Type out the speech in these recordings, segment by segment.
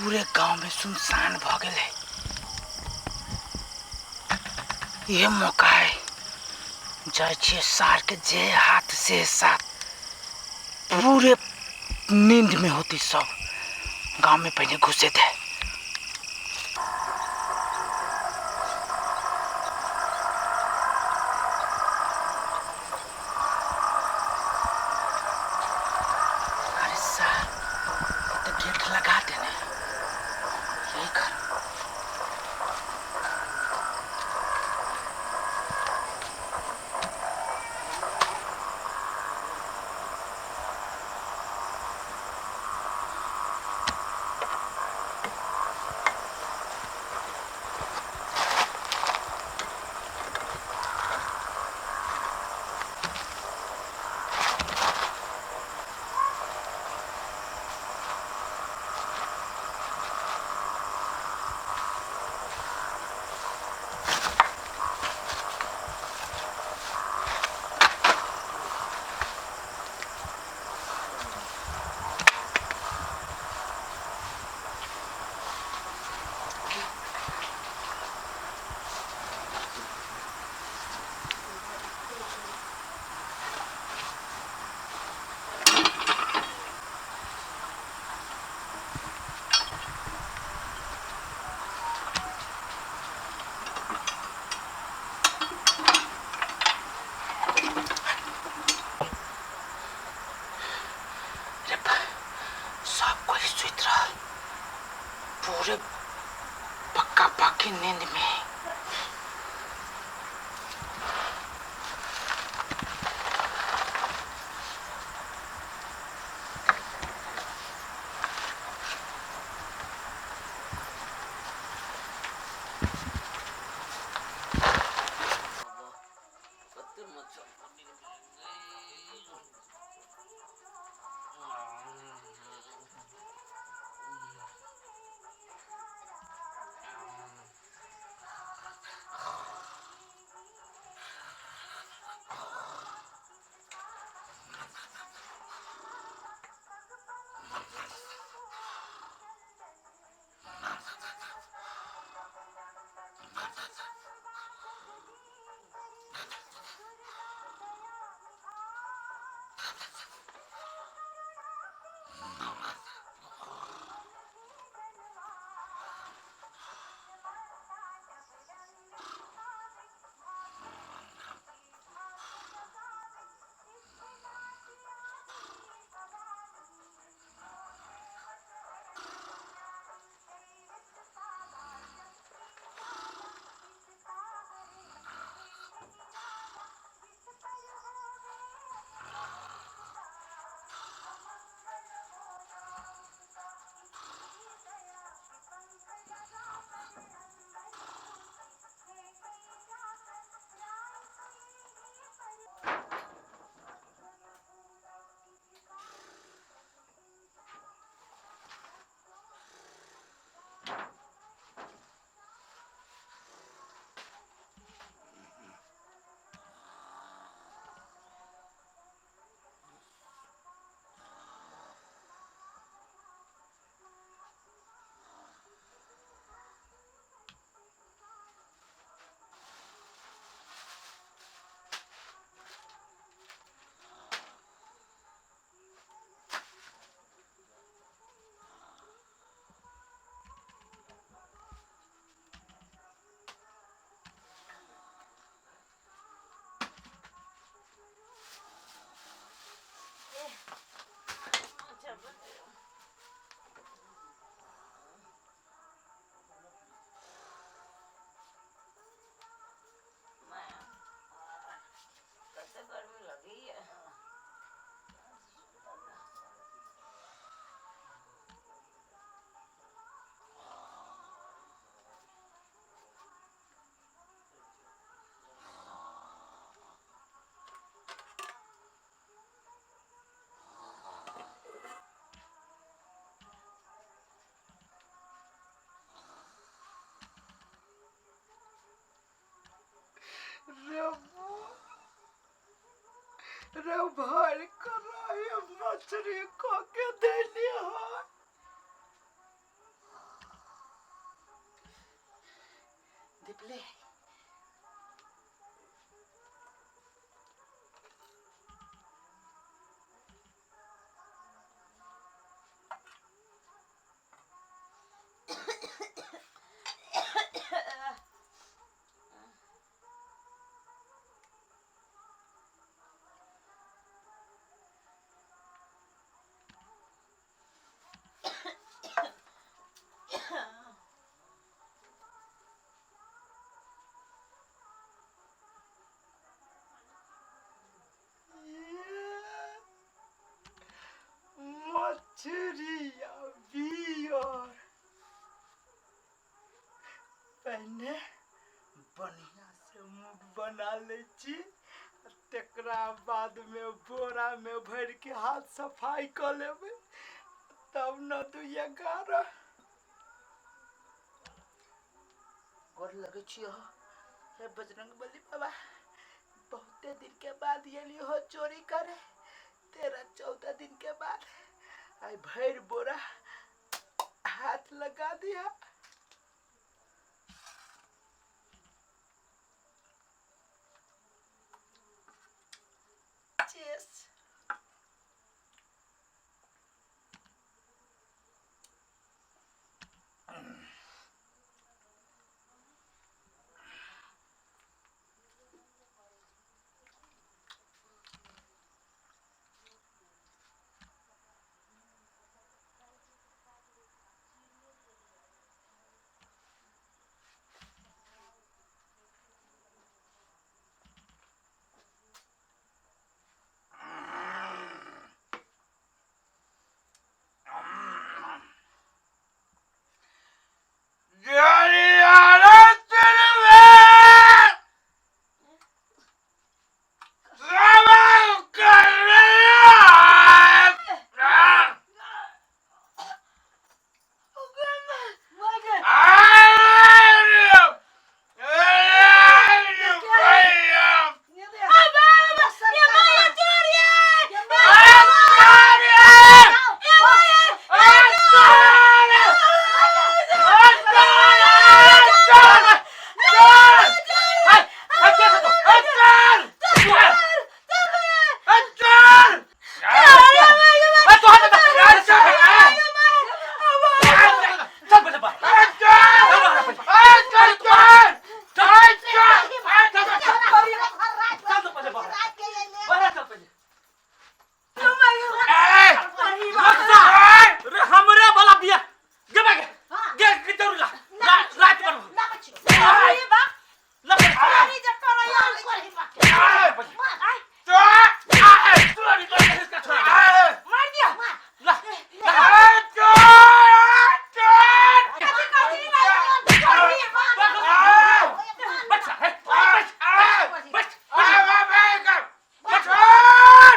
पूरे गांव में सुनसान भ गेलै। इहे मौका है, जाइ छियै सार के जे हाथ से साथ। पूरे नींद में होती सब, गांव में पहले घुसे थे। अरे सार, ये तो गेट लगा देने, यही कर। रे बा, सब कोई सुति रहल, पूरे पक्का पक्की नींद में। कते गर्मी लगैया। रे भाई, कराए मछली खा के देली है। चूड़िया बियर। पहिने बढ़िया से मूड बना लै छी, तकरा बाद में बोरा में भर के हाथ सफाई कऽ लेबै, तब न 2:11। गोर लगै छियो हे बजरंग बली बाबा, बहुते दिन के बाद एली हो चोरी करे, 13-14 दिन के बाद आई भर बोरा हाथ लगा दिया। चेस हमरे वाला बिया गे बा गे गे जरूर ला रात पर ला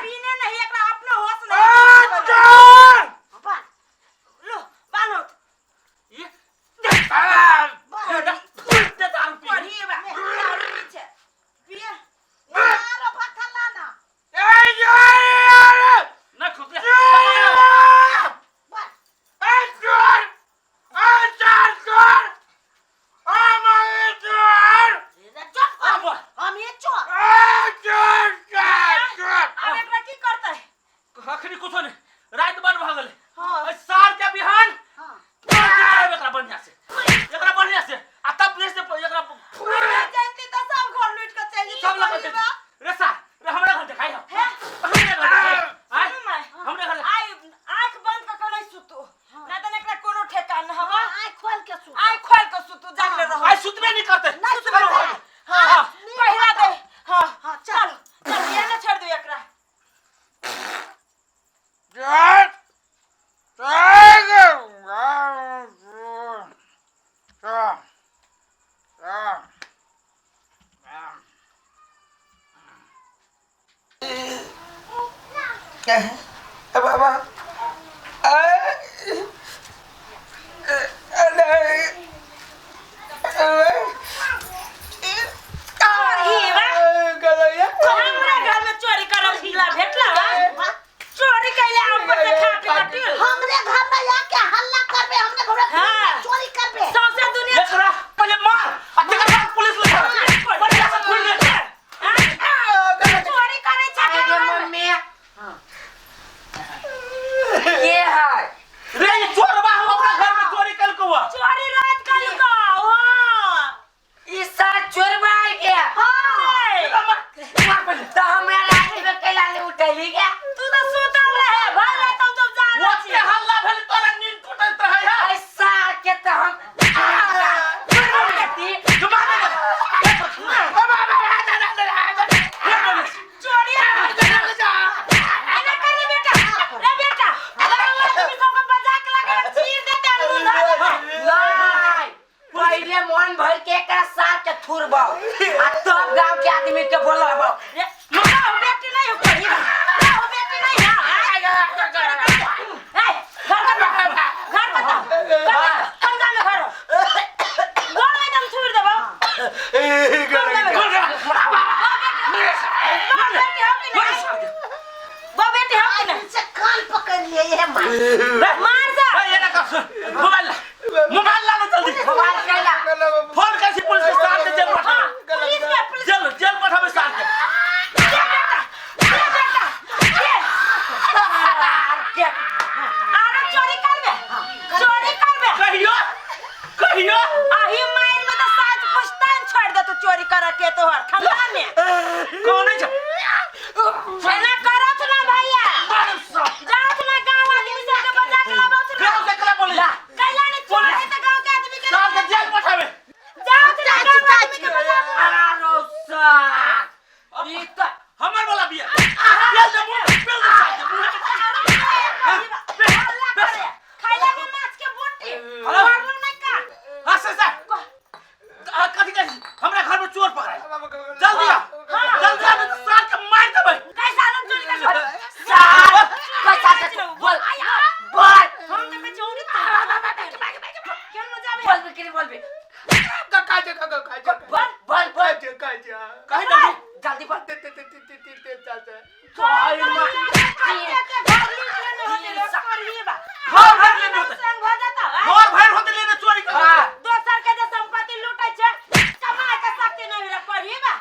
पीने नहीं, एकरा अपनो होश नहीं। लो बानो पढ़ी बा छै पिए। आब एकरा की करतै? अखनी कुछो नहीं, रात बन भऽ गेलै। हाँ। सार के बिहान एकरा बढ़िया से, एकरा बढ़िया से, आ तब से एकरा जानती तो सब घर लूट के चल सब लग रे सार रे, हमरा घर देखाई हो, हमरे घर देखाई आय, हमरे घर। आई आंख बंद क के नहीं सुतू, ना त एकरा कोनो ठेकान न हवा। आंख खोल के सुतू, जागले रहो। आय सुतबे नहीं करते। नहीं सुतबे। हां पहिरा दे। हां चल चल, ये ना छोड़ दे एकरा। बाबा हमरा घर में चोरी करब हिला भेटला बा, चोरी कैले आ ऊपर से खा पी के टिल। हमरे घर में आके हल्ला करबे, हमरे घर में हाँ। चोरी करबे। सौंसे दुनिया एकरा पहले मार आ तकर बाद पुलिस ले जा, बढ़िया से खुल ले। चोरी करे छै। मम्मी। ना बो बेटी हम कि ना से कान पकड़ लिए ये मार मार जा। ए, ये ना कर, मोबाइल ला, मोबाइल ला ना जल्दी। मोबाइल कैला? फोन कैसे पुलिस के साथ जेल पठा। पुलिस के, पुलिस। जेल, जेल पठावे साथ के। दे बेटा, दे बेटा, दे। आरो चोरी करबे, चोरी करबे। कहियो, कहियो। आही मार में तो सात पुश्तैन छोड़ दे तू चोरी कर के तोहर खानदान में। कौन है? एना करत ना भैया। मार साथ। जात ना गांव आदमी सब के बजा के लाबत ना। गांव से कला बोले। कैला ने चोरी है तो गांव के आदमी के साथ के जेल पठावे। जात ना गांव आदमी के बजा के लाबत। आरो साथ ई त हमर वाला बिया। पेल दे मुंह, पेल दे साथ के मुंह। हल्ला करे। खैला में माछ के बूटी। हेलो। मारलो नहीं का। हाँ से से। आ, कथी कथी हमरा घर में चोर पकड़ाई। जल्दी आ, जल्दी आ, नहीं तो सार के मार देबै। कैसा लोग चोरी कर साथ कैसा से बोल बोल हम तो के चोरी क्यों न जाबे? बोल बे के बोल बे। बोल बोल बोल। कहीं जल्दी। जल्दी बोल। चोरी मार। घर भर लेने होते। संग भ जाता है। घर भर होते लेने चोरी कर। हाँ। दोसर के जे संपत्ति लूटै छै कमाए के शक्ति नहीं रह पढ़ी बा।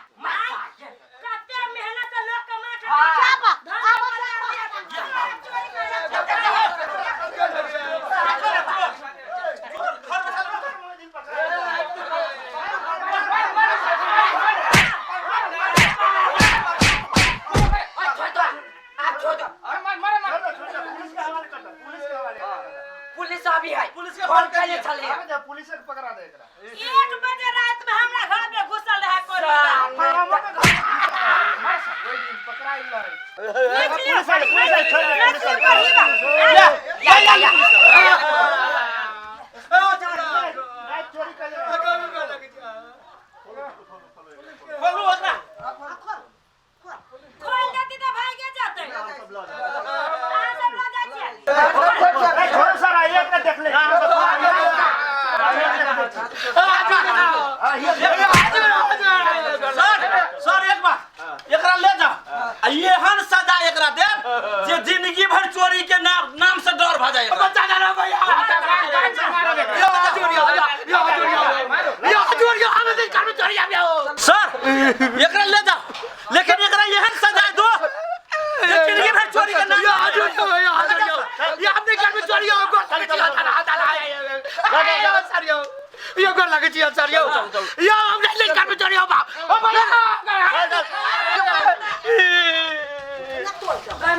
कते मेहनत से लोग कमा के हाँ। जाबा, धन आबो, संपत्ति जाबा। चोरी करे। चोर घर में चल। छोड़ दो, आप छोड़ दो। पुलिस अभी है। पुलिस के फोन फोन कैले करिए। छले। पुलिस के पकड़ा दे एकरा। 1 बजे रात में हमरा घर में घुसल रहे कोई। ओइ दिन पकड़ाइल रहे। पुलिस वाले, पुलिस वाले, छोड़ दे, पुलिस वाले। या, या या या। रात चोरी कर खोलू ओकरा। खोल देती तो भागे जाते। अहाँ सब लऽ जाइ छियै। छोड़ सर, आइए ना देख ले। सर, सर एक बात, एकरा ले जाओ आ एहन सजा एकरा देब जे जिंदगी भर चोरी के नाम नाम से डर भ जाए एकरा। सर एकरा ले जाओ लेकिन एकरा एहन सजा दो जे जिंदगी भर चोरी के नाम।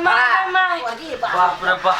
My, my. अरे बा। बाप रे बाप।